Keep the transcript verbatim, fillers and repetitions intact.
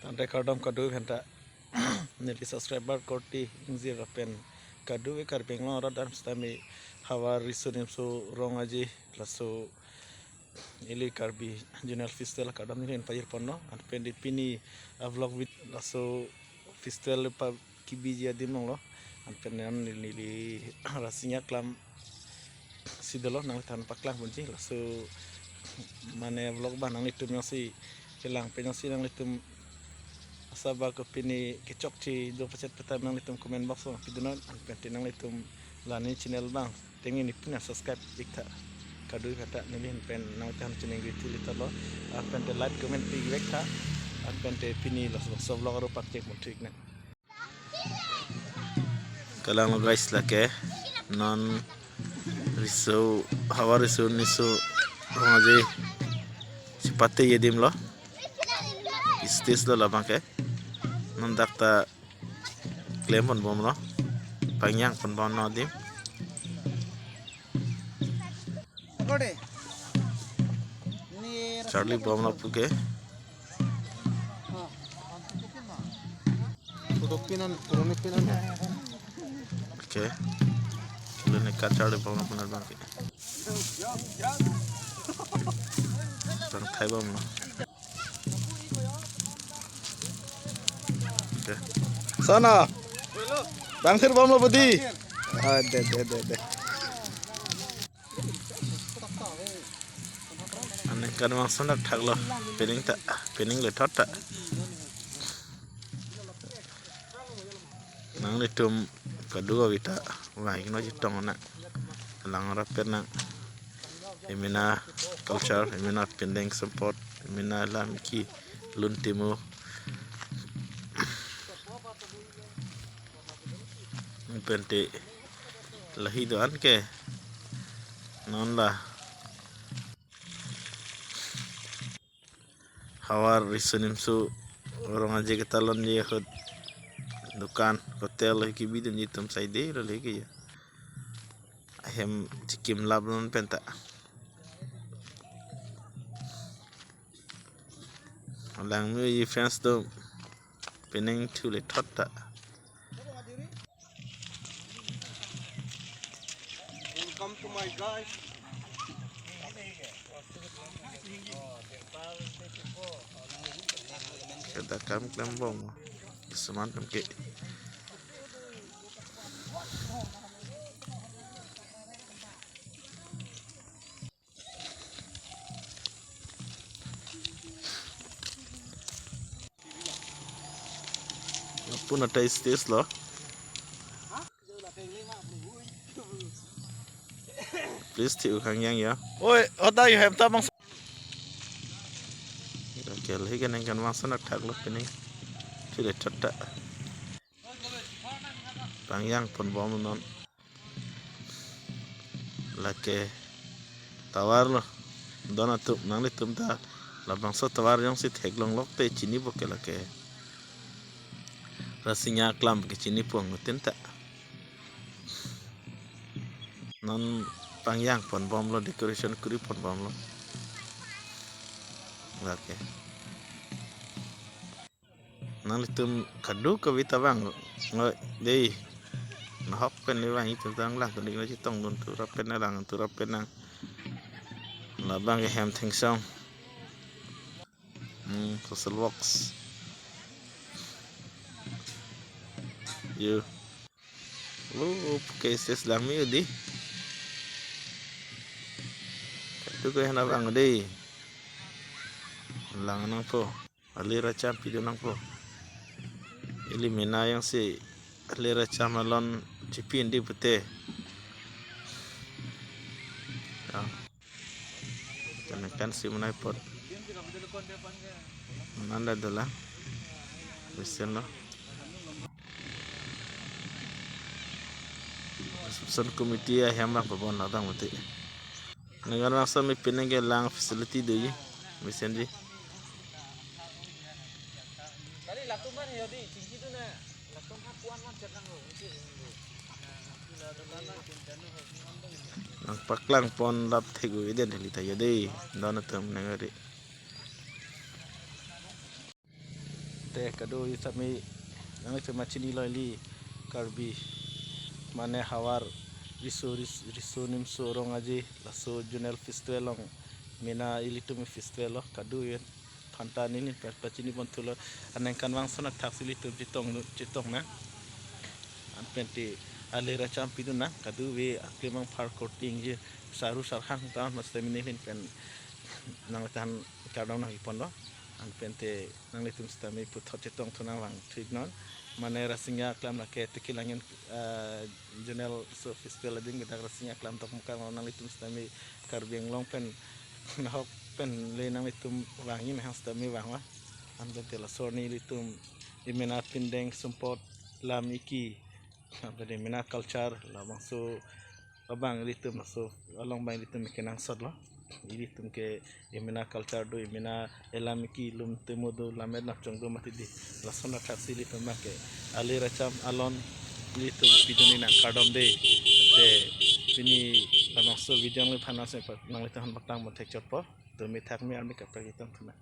Ante kardom kadokave aphanta, neli subscriber korte ingjir lapen kadokave Karbi Anglong arat an sitame Havar Riso Nimso Rong Aje laso ili Karbi Zonal Festival akardom neli pajir ponlo. Anpen di pini a-vlog vid laso festival pa kebiji adim longlo. Anpen neli, neli Rasinja klam si dolo, nangliphan paklang ponji laso mane vlog abang nanglitum jongsi kelang pen jongsi nanglitum asaba kopine kechokche do pachet pu ta nanglitum comment box along pidunnon, anpen te nanglitum la ne channel abang tengni pina subscribe ik tha. Kadokave aphanta neli ahin pen nangthan chiningri thili talo, anpen te like comment pi vek tha, anpen te pini laso vlog aro pakcheng pon thik na. Kalang lo guys, lake non riso, Havar Riso Nimso Rong Aje si pate adim lo, stage lo labang ke. Non dak ta klem ponbomlo, pangjang ponbomlo adim. Charli bomlo puke. Puro pinan, puro ni pinan. Oke. Puro ni ka charli bomlo punar bang ke. Bang thai bomlo. Oke. Sana. Bang thir bomlo budi. Ah, de, de, de, de. Aningkan bangso nangthaklo, pining ta, pining lethot ta. Nanglitum kadokave ta vang ikno chetong na. Lang rap pen nang. Emena culture, emena pendeng sempot, emena lam ki lun timo. Pente lahi do-an ke non la Havar Riso Nimso Rong Aje ketalon je ahut dukan hotel lo kebi dunji atum saide lo leke ya. Ahem chikim lap non penta. Langme-o ji friends atum, pining thu lethot ta. Welcome to my guys. Kada kam klem bom. Seman kam ke. Lapu na tai stage lo. Please, thi ukhang yang ya. Oi, hoda you have ta bang. Oke, lagi kan yang kan bangso nangthaklo pining. Thile thot ta. Pangjang ponbom non. Lake tovar lo. Don atum nanglitum ta labangso tovar jongsi theklong lok te chinipo ke lake. Rasinja klam ke chinipo angutin ta. Non pangjang ponbomlo, decoration kuri ponbomlo. Lake. Nanglitum kadokave ta vang. Ngoi, dei. Nahok pen le vang itum ta lang kunik na chetongdun, turap pen lang, turap pen lang. Labang ke hem thengsong. Hmm, social works. Yo. Lo, puke stage langme-o di. Kadokave hena vang dei. Lang nangpo. Alir acham pidun nangpo. Ili mena jongsi alir acham alon chipindi pute. Ya. Kan kan si menai pot. Nanda dola. Reception lo. Reception committee ahem bang pabon abang mati. Nangkan bangso mi pining ke lang facility do ji. Mesen ji. Nangpaklang pon lap thegu iden heli ta ya dei. Don atum nangari. Te kado-kave sitame nanglitum chinilo ili Karbi mane havar riso ris-, riso nimso rong aje laso zonal festival along mena ilitum festival lo kado-kave aphanta neli pa-, pachini ponthulo. Aningkanvang ason athaksi ilitum chetong chetong nang. Anpente alir acham pidun nang kado-kave aklemang phar korte ingje saru sarhang ta mas sitame neli pen nanglitum kardom nangji ponlo. Anpente nanglitum sitame puthot chetongthu nang vangthu iknon. Mane Rasinja aklam lake Tekilangin, ah, zonal so festival ading kedak Rasinja aklam Dokmoka along nanglitum sitame Karbi Anglong pen nahok pen le nanglitum vangji mahang sitame vanglo. Anpente laso arni ilitum emena pindeng sumpot lam iki, anpente emena culture labangso abang ilitum laso along abang ilitum kenangsotlo. Ilitum ke emena culture do, emena elam iki lum temu do, lam et napchong do mati di. Lason athaksi ilitum ke alir acham alon ilitum pidun nang kardom de. Te pini labangso video nangli aphan nangse nanglitum aphan paktang mo thekchotpo. Tumi thakmi armi kaprek itum thuna.